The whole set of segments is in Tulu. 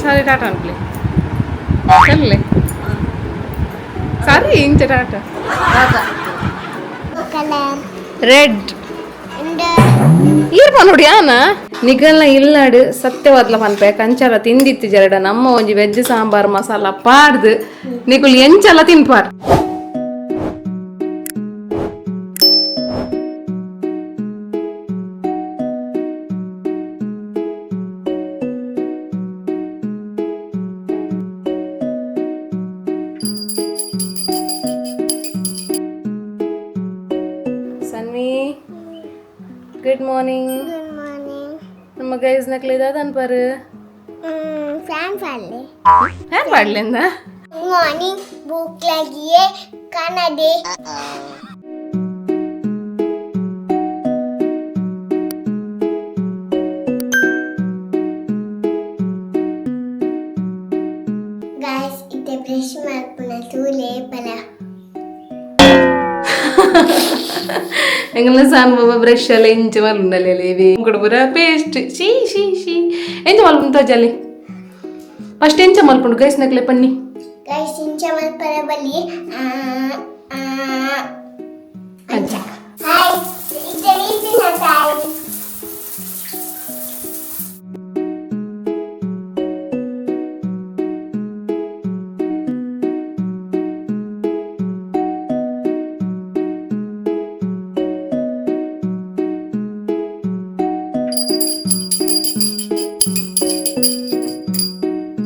ಸರಿ, ಟಾಟಾ ಅನ್ಪ್ಲೆ. ಚಲ್ಲೆ, ಸರಿ, ಇಂಚ ಟಾಟಾ. ಕಲರ್. ರೆಡ್. ಉಂಡು. ಈರ್ಪ ನೋಡಿ ಆನ ನಿಗಲ್ನ ಇಲ್ಲಾಡು ಸತ್ಯವಾದ್ಲ ಪನ್ಪೆ, ಕಂಚಾರ ತಿಂದಿತ್ತು ಜರಡ. ನಮ್ಮ ಒಂಜಿ ವೆಜ್ ಸಾಂಬಾರ್ ಮಸಾಲ ಪಾಡ್ದು ನಿಕುಲ್ ಎಂಚಲ ತಿನ್ಪಾರ್. Sanvi, good morning. Good morning. ನಮ್ಮ ಗೈಸ್ ನಕ್ಲಿ ದಾದ ಅನ್ಪಾರು? ಫ್ಯಾನ್ ಫಾಲೆ. ಹ್ಯಾಂಗ್ ಪಾಡ್ಲಿಂದ? ಮಾರ್ನಿಂಗ್, भूख लगी है, खाना दे. गाइस, इते ब्रश ಮಲ್ಪುನ ತೂಲೆ ಪಲ. ಎಂಗಲ್ನ ಸಾನ್ ಬಾಬಾ ಬ್ರಷ್ ಎಲ್ಲ ಇಂಚ ಮಲ್ಪುಂಡಲೆ ಇವಿ ಪೂರ paste. She she she, ಎಂಚ ಮಲ್ಪುಂಡು ತೋಜಲ್ಲಿ ಫಸ್ಟ್? ಎಂಚ ಮಲ್ಪುಂಡು ಗೈಸ್ ನಕ್ಲೆ ಪನ್ನಿ. ಗೈಸ್, ಇಂಚ ಮಲ್ಪರ ಬಲಿ ಆ ಆ. ಅಂಚ. ಹಾಯ್, ಇತ್ತೆ ರೀತಿನ ತಾಯಿ.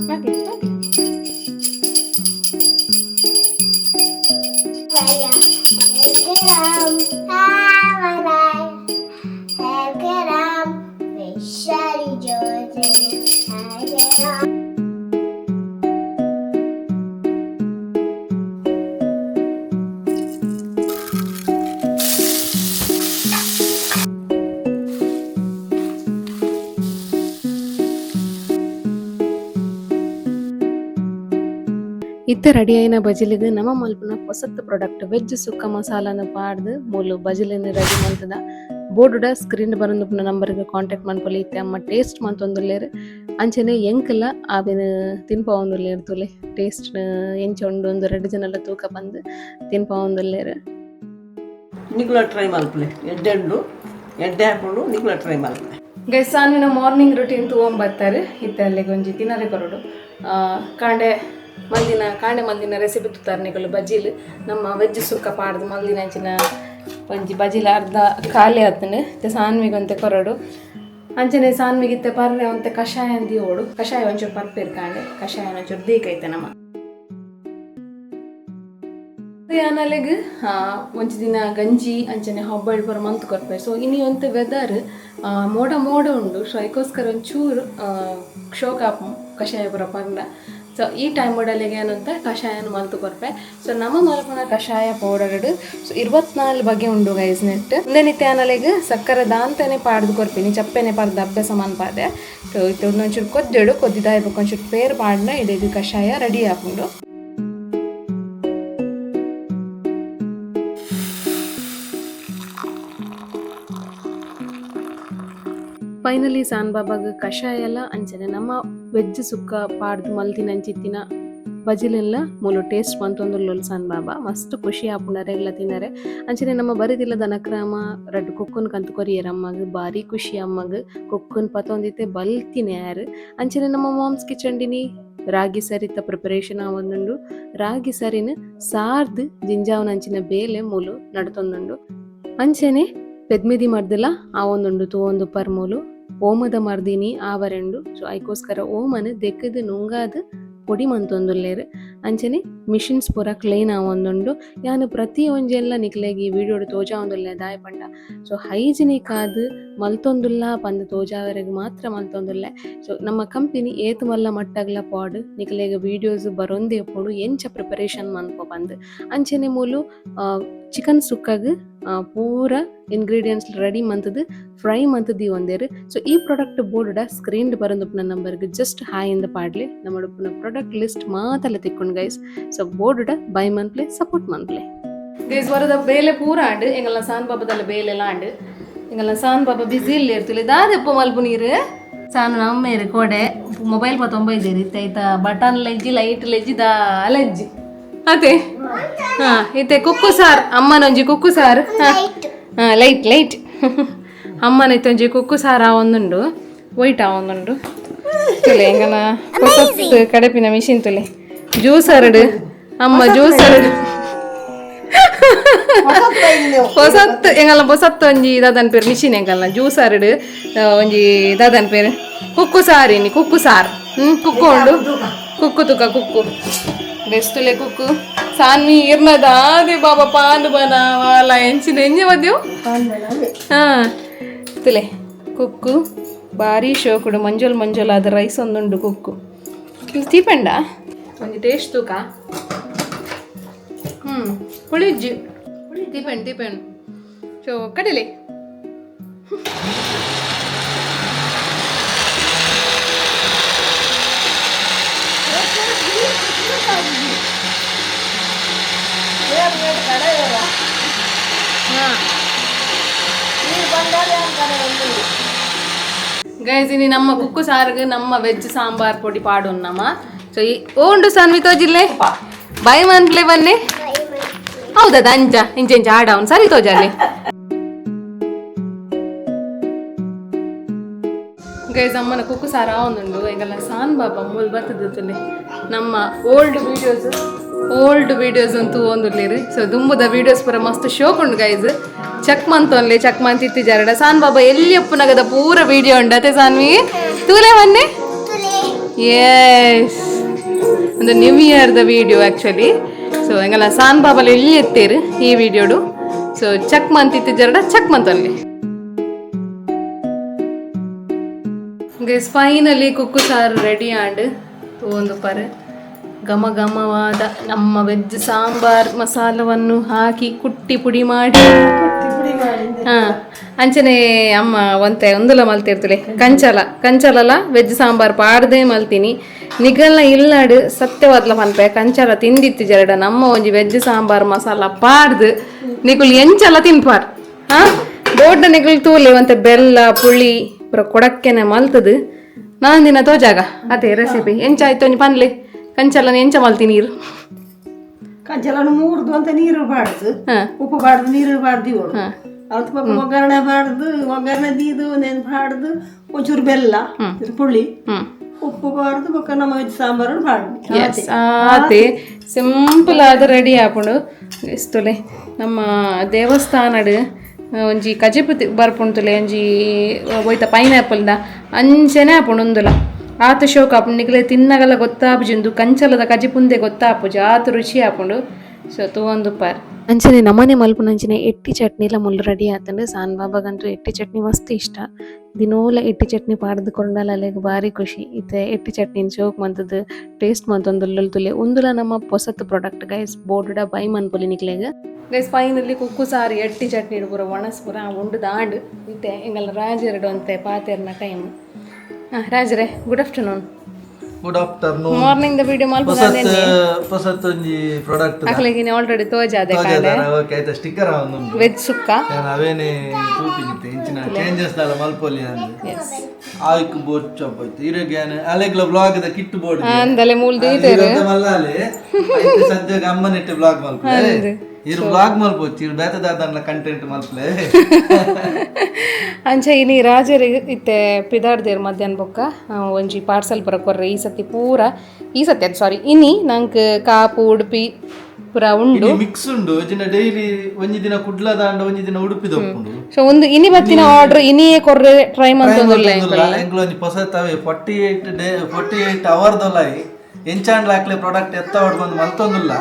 ಮಾಡ್ಲಿ, ಮಾಡ್ಲಿ. Ram, Vishali Ram. ಇತ್ತೆ ರೆಡಿ ಆಯಿನ ಬಜಿಲಿಗ್ ನಮ ಮಲ್ಪುನ ಪೊಸತ್ ಪ್ರಾಡಕ್ಟ್ ವೆಜ್ ಸುಕ್ಕ ಮಸಾಲಾನ ಪಾಡ್ದು ಮೂಲು ಬಜಿಲಿನ ರೆಡಿ ಮಲ್ತದ. ಬೋರ್ಡುಡ ಸ್ಕ್ರೀನ್ ಬರಂದುಪ್ಪುನ ನಂಬರ್ಗೆ ಕಾಂಟ್ಯಾಕ್ಟ್ ಮನ್ಪೊಲಿ. ಇತ್ತೆ ಅಮ್ಮ ಟೇಸ್ಟ್ ಮಂತೊಂದುಲ್ಲೆರ್. ಅಂಚನೆ ಎಂಕಲ ಆವೆನ್ ತಿನ್ಪಾವೊಂದುಲ್ಲೆರ್. ತೂಲೆ, ಟೇಸ್ಟ್ ಎಂಚ ಉಂಡು ಒಂದು ರಡ್ಡ್ ಜನಲ ತೂಕ ಪಂದ್ ತಿನ್ಪಾವೊಂದುಲ್ಲೆರ್. ನಿಕುಲ ಟ್ರೈ ಮಲ್ಪಲೆ, ಎಡ್ಡೆ ಉಂಡು, ಎಡ್ಡೆ ಹಾಕೊಂಡು ನಿಕುಲ ಟ್ರೈ ಮಲ್ಪಲೆ. ಗೈಸ್, ಸಾನ್ವಿನ ಮಾರ್ನಿಂಗ್ ರುಟೀನ್ ತೂವೊಂಬತ್ತಾರೆ. ಇತ್ತೆ ಅಲ್ಲಿಗೆ ಒಂಜಿ ತಿನರೆ ಕೊರಡು. ಕಾಂಡೆ ಮಲ್ದಿನ ರೆಸಿಪಿ ತುತ್ತಾರೆ ನಿಕುಲು. ಬಜಿಲ್ ನಮ್ಮ ವೆಜ್ ಸುಕ್ಕ ಪಾಡ್ದು ಮಲ್ದಿನ ಅಂಚಿನ ಒಂಜಿ ಬಜಿಲ್ ಅರ್ಧ ಖಾಲಿ ಆತಂಡು. ಇತ್ತೆ ಸಾನ್ವಿಗೆ ಒಂತೆ ಕೊರಡು. ಅಂಚನೆ ಸಾನ್ವಿಗೆ ಇತ್ತೆ ಪರ್ರೆ ಒಂತೆ ಕಷಾಯ ಅಂದಿಯೋಡು. ಕಷಾಯ ಒಂಚೂರು ಪರ್ಪೇರು. ಕಾಂಡೆ ಕಷಾಯ ಒಂಚೂರು ದೀಕೈತೆ. ನಮ್ಮ ಯಾನಲೆಗ್ ಒಂಜಿ ದಿನ ಗಂಜಿ ಅಂಚನೆ ಹಬ್ಬಳ್ ಪೂರ ಮಂತ್ ಕೊರ್ಪೆ. ಸೊ ಇನಿ ಒಂತೆ ವೆದರ್ ಮೋಡ ಮೋಡ ಉಂಡು. ಸೊ ಐಕೋಸ್ಕರ ಒಂಚೂರು ಶೋಕ ಕಷಾಯ ಪೂರ ಪಂಡ. ಸೊ ಈ ಟೈಮ್ ಒಡಲಿಗೆ ಏನಂತ ಕಷಾಯನ ಮಲ್ತು ಕೊರ್ಪೆ. ಸೊ ನಮ್ಮ ಮಲ್ಪುನ ಕಷಾಯ ಪೌಡರ್ ಸೊ 24 ಬಗೆ ಉಂಡು ಗೈಸ್ ನೆಟ್. ಉಂದೆನಿತ್ತೆ ಆನಲೆಗ್ ಸಕ್ಕರೆ ದಾಂತನೆ ಪಾಡ್ದು ಕೊರ್ಪಿನಿ. ಚಪ್ಪೆನೆ ಪಾಡ್ದು ಅಭ್ಯಾಸ ಮನ್ಪಾದೆ. ಸೊ ಇತ್ತೆ ಒಂದೊಂಚೂರು ಕೊದ್ದೆಡು ಕೊದ್ದಿದಾಯ ಬೊಕ್ಕ ಒಂಚೂರು ಪೇರ್ ಪಾಡ್ನ ಇಡೆಗ್ ಕಷಾಯ ರೆಡಿ ಆಪುಂಡು. ಫೈನಲಿ ಸಾನ್ ಬಾಬಾಗ್ ಕಷಾಯ ಎಲ್ಲ ಅಂಚನೆ ನಮ್ಮ ವೆಜ್ ಸುಕ್ಕ ಪಾಡ್ದು ಮಲ್ತಿನ ಅಂಚಿತ್ತಿನ ಬಜಿಲೆಲ್ಲ ಮೂಲು ಟೇಸ್ಟ್ ಮಂತೊಂದುಲ್ಲೊಲ್. ಸಾನ್ ಬಾಬಾ ಮಸ್ತ್ ಖುಷಿ ಆಪುಂಡು ಅರೆಗ್ಲ ತಿನ್ನರೆ. ಅಂಚನೆ ನಮ್ಮ ಬರಿದಿಲ್ಲ ದನಕ್ರಾಮ ರಡ್ಡ್ ಕುಕ್ಕುನ್ ಕಂತು ಕೊರಿಯೆರ್ ಅಮ್ಮಗ್. ಬಾರಿ ಖುಷಿ ಅಮ್ಮಗ್. ಕುಕ್ಕುನ್ ಪತೊಂದಿತ್ತೆ ಬಲ್ತಿನ ಯಾರ್. ಅಂಚನೆ ನಮ್ಮ ಮಾಮ್ಸ್ ಕಿಚನ್ ಡಿನಿ ರಾಗಿ ಸರಿತ ಪ್ರಿಪರೇಷನ್ ಆವೊಂದುಂಡು. ರಾಗಿ ಸರಿನ್ ಸಾರ್ದ್ ಜಿಂಜಾವನ ಅಂಚಿನ ಬೇಲೆ ಮೂಲು ನಡತೊಂದುಂಡು. ಅಂಚನೆ ಪೆದ್ಮೆದಿ ಮರ್ದಲ ಆವೊಂದುಂಡು ತೂವೊಂದು ಪರ್ಮೂಲು. ಓಮದ ಮರ್ದಿನಿ ಆವರೆಂಡು. ಸೊ ಐಕೋಸ್ಕರ ಓಮನ್ ದೆಕ್ಕದ್ ನುಂಗಾದ್ ಪೊಡಿ ಮಂತೊಂದುಲ್ಲೆರ್. ಅಂಚನೆ ಮಿಷಿನ್ಸ್ ಪೂರ ಕ್ಲೀನ್ ಆವೊಂದುಂಡು. ಯಾನ್ ಪ್ರತಿ ಒಂಜೆಲ್ಲ ನಿಕ್ಲೆಗ್ ಈ ವಿಡಿಯೋಡು ತೋಜಾವೊಂದುಲ್ಲೆ. ದಾಯೆ ಪಂಡ ಸೊ ಹೈಜಿನಿಕ್ ಆದ್ ಮಲ್ತೊಂದುಲ್ಲ ಪಂದ್ ತೋಜಾವರೆಗ್ ಮಾತ್ರ ಮಲ್ತೊಂದುಲ್ಲೆ. ಸೊ ನಮ್ಮ ಕಂಪನಿ ಏತ್ ಮಲ್ಲ ಮಟ್ಟಗ್ಲ ಪಾಡ್ ನಿಕ್ಲೆಗ್ ವೀಡಿಯೋಸ್ ಬರೊಂದೇ ಉಪ್ಪುಂಡು, ಎಂಚ ಪ್ರಿಪರೇಷನ್ ಮನ್ಪ ಪಂದ್. ಅಂಚನೆ ಮೂಲು ಚಿಕನ್ ಸುಕ್ಕಗ್ ಪೂರ ಇಂಗ್ರೀಡಿಯೆಂಟ್ಸ್ ರೆಡಿ ಮಂತುದು ಫ್ರೈ ಮಂತ್ ದೀವೊಂದೆರ್. ಸೊ ಈ ಪ್ರಾಡಕ್ಟ್ ಬೋರ್ಡ್ ಸ್ಕ್ರೀನ್ ಬರಂದುಪ್ಪುನ ನಂಬರ್ಗ್ ಜಸ್ಟ್ ಹಾಯ್ ಇಂದ ಪಾಡ್ಲೆ. ನಮ್ಮಡುಪ್ಪುನ ಪ್ರಾಡಕ್ಟ್ ಲಿಸ್ಟ್ ಮಾತಲ್ಲ ತಿಕ್ಕೊಂಡು guys. So board by ಮನ್ಪ್ಲೆ, support ಮನ್ಪ್ಲೆ guys. ವರದ ಬೇಲೆ ಪೂರ ಆಂಡ್. ಎಂಗಲ್ನ ಸಾನ್ ಬಾಬಾದಲ್ಲ ಬೇಲೆ ಎಲ್ಲ ಆಂಡ್. ಎಂಗಲ್ನ ಸಾನ್ ಬಾಬಾ ಬಿಸಿ ಇಲ್ಲ ಇರ್ತಲೆ. ದಾದೆಪ್ಪ ಮಲ್ಪು ನೀರು. ಸಾನು ನಮ್ಮೇರು ಕೋಡೆ ಮೊಬೈಲ್ ಪತ್ತೊಂಬೈದೇರಿ ಇತ್ತ ಬಟನ್ ಲೆಜ್ಜಿ ಲೈಟ್ ಲೆಜ್ಜಿ ದಾಲೆಜ್ಜಿ ಅದೇ. ಹಾ, ಇತ್ತೆ ಕುಕ್ಕು ಸಾರ್ ಅಮ್ಮನೊಂಜಿ ಕುಕ್ಕು ಸಾರ್. ಹಾ, ಲೈಟ್ ಲೈಟ್. ಅಮ್ಮನ ಇತ್ತೊಂಜಿ ಕುಕ್ಕು ಸಾರ್ ಒಂದುಂಡು, ವೈಟ್ ಒಂದುಂಡು. ತುಲೆ ಎಂಗನ ಹೊಸತ್ತು ಕಡೆಪಿನ ಮಿಷಿನ್ ತುಲೆ. ಜ್ಯೂಸರ್ಡ್ ಅಮ್ಮ, ಜ್ಯೂಸರ್ಡ್ ಹೊಸತ್ತು ಎಂಗಲ್ಲ, ಹೊಸತ್ತು ಒಂಜಿ ದಾದನ್ ಪೇರು ಮಿಷಿನ್ ಎಂಗಲ್ಲ ಜ್ಯೂಸರ್ಡ್ ಒಂಜಿ ದಾದನ್ ಪೇರು ಕುಕ್ಕು ಸಾರಿನಿ, ಕುಕ್ಕು ಸಾರ್. ಕುಕ್ಕು ಉಂಡು, ಕುಕ್ಕು ತುಕ ಕುಕ್ಕು ಬೆಸ್ತುಲೆ ಕುಕ್ಕು. ಸಾನ್ವಿ ಇರ್ನದ ಆದಿ ಬಾಬಾ ಪಾನ್ ಬನಾವಾಲ ಎಂಚಿನ ಎಂಜ ಮದ್ಯು. ಹಾ, ತುಲೆ ಕುಕ್ಕು ಭಾರಿ ಶೋಕುಡು. ಮಂಜೋಲ್ ಮಂಜೋಲ್ ಆದ ರೈಸ್ ಒಂದುಂಡು. ಕುಕ್ಕು ತೀಪಂಡ ಒಂಜಿ ಟೇಸ್ಟ್ ತೂಕ. ಪುಳಿಜ್ಜಿ ತೀಪೆಂಡು ತೀಪೆಂಡು. ಸೊ ಕಡಲೆ ಗೈಸ್, ಇನಿ ನಮ್ಮ ಕುಕ್ಕು ಸಾರ್ಗ್ ನಮ್ಮ ವೆಜ್ ಸಾಂಬಾರ್ ಪೊಡಿ ಪಾಡುನ್ನಮ್ಮ. ಸೊ ಈ ಓಂಡು ಸಾನ್ವಿ ತೋಜಿಲ್ಲೆ ಬಾಯ್ ಮನ್ಪ್ಲೆ ಬನ್ನಿ. ಹೌದಾ? ಅಂಚ ಇಂಚ ಇಂಚ ಆಡ ಅವ್ನು ಸರಿ ತೋಜಲ್ಲಿ. ಗೈಸ್, ಅಮ್ಮನ ಕುಕ್ಕು ಸಾರ ಒಂದುಂಡು. ಎಂಗಲ್ಲ ಸಾನ್ ಬಾಬಾ ಮೂಲ್ ಬರ್ತದೆ ತುಲೆ. ನಮ್ಮ old videos, old videos ಅಂತೂ ಒಂದುರ್ಲಿರಿ. ಸೊ ದುಂಬುದ ವೀಡಿಯೋಸ್ ಪೂರ ಮಸ್ತ್ ಶೋಕ್ ಉಂಡು ಗೈಸ್. ಚೆಕ್ ಮಂತೊನ್ಲೆ, ಚೆಕ್ ಮಂತಿತ್ತಿ ಜರಡ. ಸಾನ್ ಬಾಬಾ ಎಲ್ಲಿ ಅಪ್ಪುನಗದ ಪೂರ ವೀಡಿಯೋ ಉಂಡು ಅತೆ. ಸಾನ್ವಿ ತೂಲೆ ಮೊನ್ನೆ. ಎಸ್, ಒಂದು ನ್ಯೂ ಇಯರ್ದ video actually. So ಎಂಗಲ್ಲ San ಬಾಬಾಲ ಎಲ್ಲಿ ಎತ್ತೇರು ಈ ವಿಡಿಯೋಡು. ಸೊ ಚೆಕ್ ಮಂತಿತ್ತಿ ಜರಡ ಚೆಕ್ ಮಂತೊನ್ಲೆ. ಗೈಸ್, ಫೈನಲಿ ಕುಕ್ಕು ಸಾರು ರೆಡಿ ಆಂಡ್. ಒಂದು ಪರ್ ಘಮ ಘಮವಾದ ನಮ್ಮ ವೆಜ್ ಸಾಂಬಾರ್ ಮಸಾಲವನ್ನು ಹಾಕಿ ಕುಟ್ಟಿ ಪುಡಿ ಮಾಡಿ. ಹಾ, ಅಂಚನೆ ಅಮ್ಮ ಒಂತೆ ಒಂದುಲ ಮಲ್ತಿರ್ತಲೆ ಕಂಚಲ. ಕಂಚಲಲ ವೆಜ್ ಸಾಂಬಾರ್ ಪಾಡ್ದೇ ಮಲ್ತೀನಿ. ನಿಗಲ್ನ ಇಲ್ಲಾಡು ಸತ್ಯವಾದ್ಲ ಪನ್ಪೆ, ಕಂಚಲ ತಿಂದಿತ್ತು ಜರಡ ನಮ್ಮ ಒಂಜಿ ವೆಜ್ ಸಾಂಬಾರ್ ಮಸಾಲ ಪಾಡ್ದು ನಿಕುಲ್ ಎಂಚಲ ತಿನ್ಪಾರ್. ಹಾ, ಬೋಡ್ಡ ನಿಕುಲ್ ತೂಲೆ, ಒಂತೆ ಬೆಲ್ಲ ಪುಳಿ ಪೂರ ಕೊಡಕ್ಕೆನೆ ಮಲ್ತದು ನಾನು ದಿನ ತೋಜಾಗ ಅದೇ ರೆಸಿಪಿ ಎಂಚ ಆಯ್ತು ಒಂಜಿ ಪನ್ಲೆ. ಕಂಚಲನ ಎಂಚ ಮಲ್ತಿ ನೀರು? ಕಂಚಲನ್ನು ಮೂರ್ದು ಅಂತ ನೀರು ಬಾಡ್ದು, ಉಪ್ಪು ಬಾಡ್ದು, ನೀರು ಬಾಡ್ದು ಇವಳು. ಅವತ್ತು ಪಾಪ ಒಗ್ಗರಣೆ ಬಾಡ್ದು, ಒಗ್ಗರಣೆ ದೀದು ನೆನ್ ಬಾಡ್ದು, ಒಂಚೂರು ಬೆಲ್ಲ, ಪುಳಿ, ಉಪ್ಪು ಬಾರ್ದು, ಬೊಕ್ಕ ನಮ್ಮ ವೆಜ್ ಸಾಂಬಾರು ಬಾಡ್ದು. ಎಸ್, ಆತೆ, ಸಿಂಪಲ್ ಆದ ರೆಡಿ ಆಪುಂಡು. ಇಸ್ತುಲೆ ನಮ್ಮ ದೇವಸ್ಥಾನಡ್ ಒಂಜಿ ಕಜಿಪು ಬರ್ಪುಂಡು ಒಂಜಿ ಒಯ್ತ ಪೈನಾಪಲ್ದ ಅಂಚನೆ ಆಪುಂಡು ಉಂದುಲ. ಆತ ಶೋಕ್ ಆಪುಂಡು. ನಿಕ್ಲೆ ತಿನ್ನಗಲ ಗೊತ್ತಾಪುಜಿಂದು ಕಂಚಲದ ಕಜಿಪುಂದೆ ಗೊತ್ತಾಪುಜಿ, ಆತ ರುಚಿ ಆಪುಂಡು. ಸೊ ತೂವೊಂದು ಪಾರ್. ಅಂಚನೆ ನಮನೆ ಮಲ್ಪುನಂಚಿನ ಎಟ್ಟಿ ಚಟ್ನಿಲ ಮುಲ್ಲು ರೆಡಿ ಆತಂಡು. ಸಾನ್ ಬಾಬಾಗಂತೂ ಎಟ್ಟಿ ಚಟ್ನಿ ಮಸ್ತ್ ಇಷ್ಟ. ದಿನೋಲ ಎಟ್ಟಿ ಚಟ್ನಿ ಪಾಡ್ದು ಕೊಂಡಲ ಅಲೆಗ್ ಬಾರಿ ಖುಷಿ. ಇತ್ತೆ ಎಟ್ಟಿ ಚಟ್ನಿನ್ ಶೋಕ್ ಮಂತದ್ದು ಟೇಸ್ಟ್ ಮಂತೊಂದು ತುಲೆ. ಉಂದುಲ ನಮ್ಮ ಪೊಸತ್ ಪ್ರಾಡಕ್ಟ್ ಗೈಸ್. ಬೋರ್ಡ ಬೈ ಮನ್ಪೊಲಿ ನಿಕ್ಲೆಗ್. ಗೈಸ್, ಫೈನಲಿ ಕುಕ್ಕು ಸಾರು ಎಟ್ಟಿ ಚಟ್ನಿ ಪೂರ ಒಣಸ್ ಪೂರ ಉಂಡು ದಾಂಡು. ಇತ್ತೆ ಎಂಗಲ್ ರಾಜರಡು ಅಂತೆ ಪಾತೆರ್ನ ಟೈಮ್. ಹಾಂ ರಾಜರೇ, good afternoon. Good afternoon. Morning the video ಮಲ್ಪುನ. ಹೊಸತ್ ಒಂಜಿ ಪ್ರಾಡಕ್ಟ್. ಅಕ್ಲೆಗಿನ ಆಲ್ರೆಡಿ ತೋಜಾದೆ. ಓಕೆ, ಆಯ್ತಾ? ಸ್ಟಿಕ್ಕರ್ ಒಂದುಂಡು. ವೆಜ್ ಸುಕ್ಕ. ನಾನು ಅವೇನೆ ತೂಪಿನಿತ್ತೆ ಇಂಚಿನ ಚೇಂಜಸ್ ದಾಲ ಮಲ್ಪೊಲಿ ಅಂದ್. ಆಯ್ಕ್ ಬೋರ್ಡ್ ಚಾಪ್ ಆಯ್ತು ಇರೆಗ್ ಯಾನ್ ಅಲೆಗ್ಲ blog the kit board. ಅಂದಲೆ ಮೂಲ್ ದೀತೆರ್. ಮಲ್ಲಾಲೆ ಐತೆ. ಸದ್ಯಕ್ಕೆ ಅಮ್ಮನಿಟ್ಟೆ ಬ್ಲಾಗ್ ಮಲ್ಪಲೆ. ಇರು ಬ್ಲಾಗ್ ಮಲ್ಪೊಚ್ಚಿ, ಇರು ಬೇತೆ ದಾದನ್ನ ಕಂಟೆಂಟ್ ಮಲ್ಪಲೆ. ಅಂಚ ಇನಿ ರಾಜರಿಗೆ ಇತ್ತೆ ಪಿದಾಡ್ದೇರ್ ಮಧ್ಯಾಹ್ನ ಬೊಕ್ಕ. ಒಂಜಿ ಪಾರ್ಸಲ್ ಪೂರ ಕೊರ್ರೆ ಈ ಸತಿ ಪೂರ. ಈ ಸತಿ ಅದು ಸಾರಿ, ಇನಿ ನಂಕ್ ಕಾಪು ಉಡುಪಿ ಪೂರ ಉಂಡು. ಮಿಕ್ಸ್ ಉಂಡು. ಒಂಜಿನ ಡೈಲಿ ಒಂಜಿ ದಿನ ಕುಡ್ಲದಾಂಡ, ಒಂಜಿ ದಿನ ಉಡುಪಿದ ಉಪ್ಪುಂಡು. ಸೊ ಒಂದು ಇನಿ ಬತ್ತಿನ ಆರ್ಡರ್ ಇನಿಯೇ ಕೊರ್ರೆ ಟ್ರೈ ಮಂತೊಂದುಲ್ಲ. ಎಂಕ್ಲು ಒಂಜಿ ಪೊಸ ತವೆ 48 ಡೇ, 48 ಅವರ್ ದೊಲಾಯಿ ಎಂಚಾಂಡ್ಲ ಹಾಕ್ಲೆ ಪ್ರಾಡಕ್ಟ್ ಎತ್ತ ಬಂದು ಮಲ್ತೊಂದುಲ್ಲ.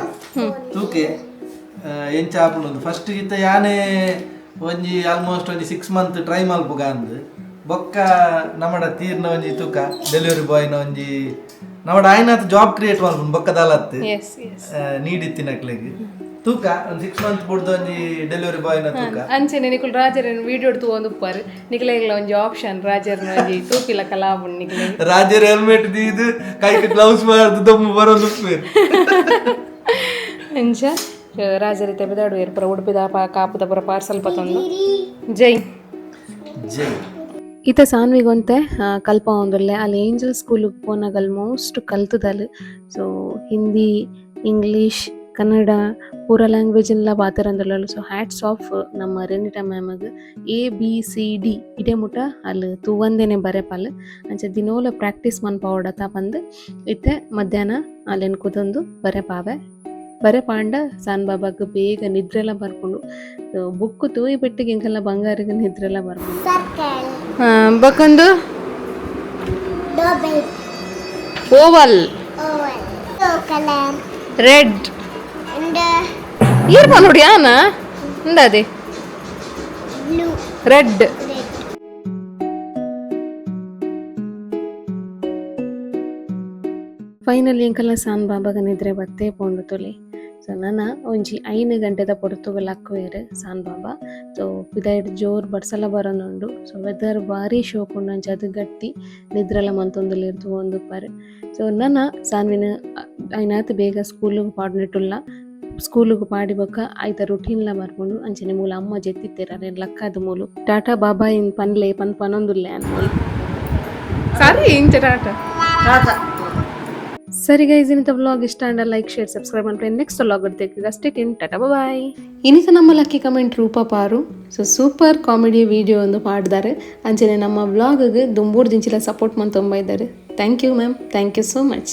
ತೂಕೆ ಎಂಚ ಆಪುಂಡು. ಫಸ್ಟ್ ಇತ್ತ ಯಾನೆ ಒಂಜಿ ಆಲ್ಮೋಸ್ಟ್ ಒಂಜಿ 6 ಮಂತ್ ಟ್ರೈ ಮಲ್ಪುಗ ಅಂದ್. ಬೊಕ್ಕ ನಮಡ ತೀರ್ನ ಒಂಜಿ ತೂಕ ಡೆಲಿವರಿ ಬಾಯ್ನ ಒಂಜಿ ನಮಡ ಆಯ್ನಾತ್ ಜಾಬ್ ಕ್ರಿಯೇಟ್ ಮಲ್ಪುಂಡು ಬೊಕ್ಕ ದಾಲತ್ತು. ಎಸ್ ಎಸ್ ನೀಡಿತ್ತಿನಕ್ಲೆಗ್ ತೂಕ ಒಂದು 6 ಮಂತ್ ಬುಡ್ದು ಒಂಜಿ ಡೆಲಿವರಿ ಬಾಯ್ನ ತೂಕ. ಅಂಚನೆ ನಿಕುಲ್ ರಾಜರನ್ ವಿಡಿಯೋ ತೂವೊಂದು ಉಪ್ಪಾರು. ನಿಕ್ಲೆಗ್ಲ ಒಂಜಿ ಆಪ್ಷನ್, ರಾಜರ್ನ ಒಂಜಿ ತೂಪಿಲ ಕಲಾಪುಂಡು ನಿಕ್ಲೆಗ್. ರಾಜರ ಹೆಲ್ಮೆಟ್ ದೀದು, ಕೈಗೆ ಗ್ಲೌಸ್ ಮಾರ್ದು ದಮ್ಮು ಬರೋದು ಉಪ್ಪೇರು. ಅಂಚ ರಾಜರಿ ತೆಬೆದಾಡು ಪೂರ ಉಡುಪಿದ ಕಾಪುದ ಪೂರ ಪಾರ್ಸಲ್ ಪತ್ತೊಂದು. ಜೈ. ಜೈ. ಇತ್ತೆ ಸಾನ್ವಿಗೊಂತೆ ಕಲ್ಪಾವೊಂದುಲ್ಲೆ. ಅಲ್ಲಿ ಏಂಜಲ್ ಸ್ಕೂಲಿಗೆ ಪೋನಗ ಆಲ್ಮೋಸ್ಟ್ ಕಲ್ತುದಲ್. ಸೊ ಹಿಂದಿ, ಇಂಗ್ಲೀಷ್, ಕನ್ನಡ ಪೂರ ಲ್ಯಾಂಗ್ವೇಜ್ನ್ಲ ಪಾತೆರೊಂದುಲ್ಲಲ್. ಸೊ ಹ್ಯಾಟ್ಸ್ ಆಫ್ ನಮ್ಮ ರೆನಿಟಾ ಮ್ಯಾಮಗ್. ಎ ಬಿ ಸಿ ಡಿ ಇಡೆ ಮುಟ ಅಲ್ ತೂವಂದೇನೆ ಬರೆಪಲ್. ಅಂಚ ದಿನೋಲ ಪ್ರಾಕ್ಟೀಸ್ ಮನ್ಪಾವೊಡತ ಪಂದ್ ಇತ್ತೆ ಮಧ್ಯಾಹ್ನ ಅಲೆನ್ ಕುದೊಂದು ಬರೆಪಾವೆ. ಬರೆಪಾಂಡ ಸಾನ್ ಬಾಬಾಗ್ ಬೇಗ ನಿದ್ರೆಲ ಬರ್ಪುಂಡು. ಬುಕ್ ತೂಯಿ ಪೆಟ್ಟಿಗೆ ಎಂಕಲ್ನ ಬಂಗಾರಿಗೆ ನಿದ್ರೆಲ ಬರ್ಪುಂಡು. Circle. ಬೊಕೊಂದು double. Oval. Oval, blue colour. Red. And ಈರ್ ನೋಡಿ ಆನ ಉಂಡದೆ. ಬ್ಲೂ. ರೆಡ್. ರೆಡ್. ಫೈನಲಿ ಎಂಕಲ್ನ ಸಾನ್ ಬಾಬಾಗ ನಿದ್ರೆ ಬತ್ತೇ ಪೋಂಡು ತೊಲೆ. ಸೊ ನನ ಒಂಜಿ 5 ಗಂಟೆದ ಪೊರ್ತುಗು ಲಕ್ಕುವೆರ್ ಸಾನ್ ಬಾಬಾ. ಸೊ ಪಿದಾಯ್ಡ್ ಜೋರ್ ಬರ್ಸಲ ಬರೊಂದುಂಡು. ಸೊ ವೆದರ್ ಬಾರಿ ಶೋಕುಂಡು. ಅಂಚ ಅದು ಗಟ್ಟಿ ನಿದ್ರೆಲ ಮಂತೊಂದುಲ್ಲೆರ್ ತೂವೊಂದುಪ್ಪರ್. ಸೊ ನನ ಸಾನ್ವಿನ ಐನಾತ್ ಬೇಗ ಸ್ಕೂಲುಗು ಪಾಡುನೆಟ್ಟುಲ್ಲ. ಸ್ಕೂಲುಗು ಪಾಡಿ ಬೊಕ್ಕ ಐತ ರುಟೀನ್ಲ ಬರ್ಪುಂಡು. ಅಂಚನೆ ಮೂಲು ಅಮ್ಮ ಜೆತ್ತಿತ್ತೆರ್, ಅರೆನ್ ಲಕ್ಕಾದ್ ಮೂಲು ಟಾಟಾ ಬಾಬಾ ಇನ್ ಪನ್ಲೆ ಪನ್ ಪನೊಂದುಲ್ಲೆ ಅನ್ಮೂಲು. ಸರಿ, ಇಂಚ ಟಾಟಾ. ಟಾಟಾ. ಸರಿ ಗೈಸ್, ಇನ್ನಿತ ವ್ಲಾಗ್ ಇಷ್ಟ ಅಂಡ ಲೈಕ್, ಶೇರ್, ಸಬ್ಸ್ಕ್ರೈಬ್ ಮಾಡ್ರಿ. ನೆಕ್ಸ್ಟ್ ವ್ಲಾಗ್ ಅಷ್ಟೇ. ಟಾಟಾ, ಬಾಯ್. ಇನ್ನಿತ ನಮ್ಮ ಲಕ್ಕಿ ಕಮೆಂಟ್ ರೂಪ ಪಾರು. ಸೊ ಸೂಪರ್ ಕಾಮಿಡಿ ವಿಡಿಯೋ ಒಂದು ಮಾಡಿದ್ದಾರೆ. ಅಂಚನೆ ನಮ್ಮ ವ್ಲಾಗ್ಗೆ ದುಂಬೂರು ದಿಂಚಿಲ ಸಪೋರ್ಟ್ ಮಂತೊಂಬ ಇದ್ದಾರೆ. Thank you ma'am, thank you so much.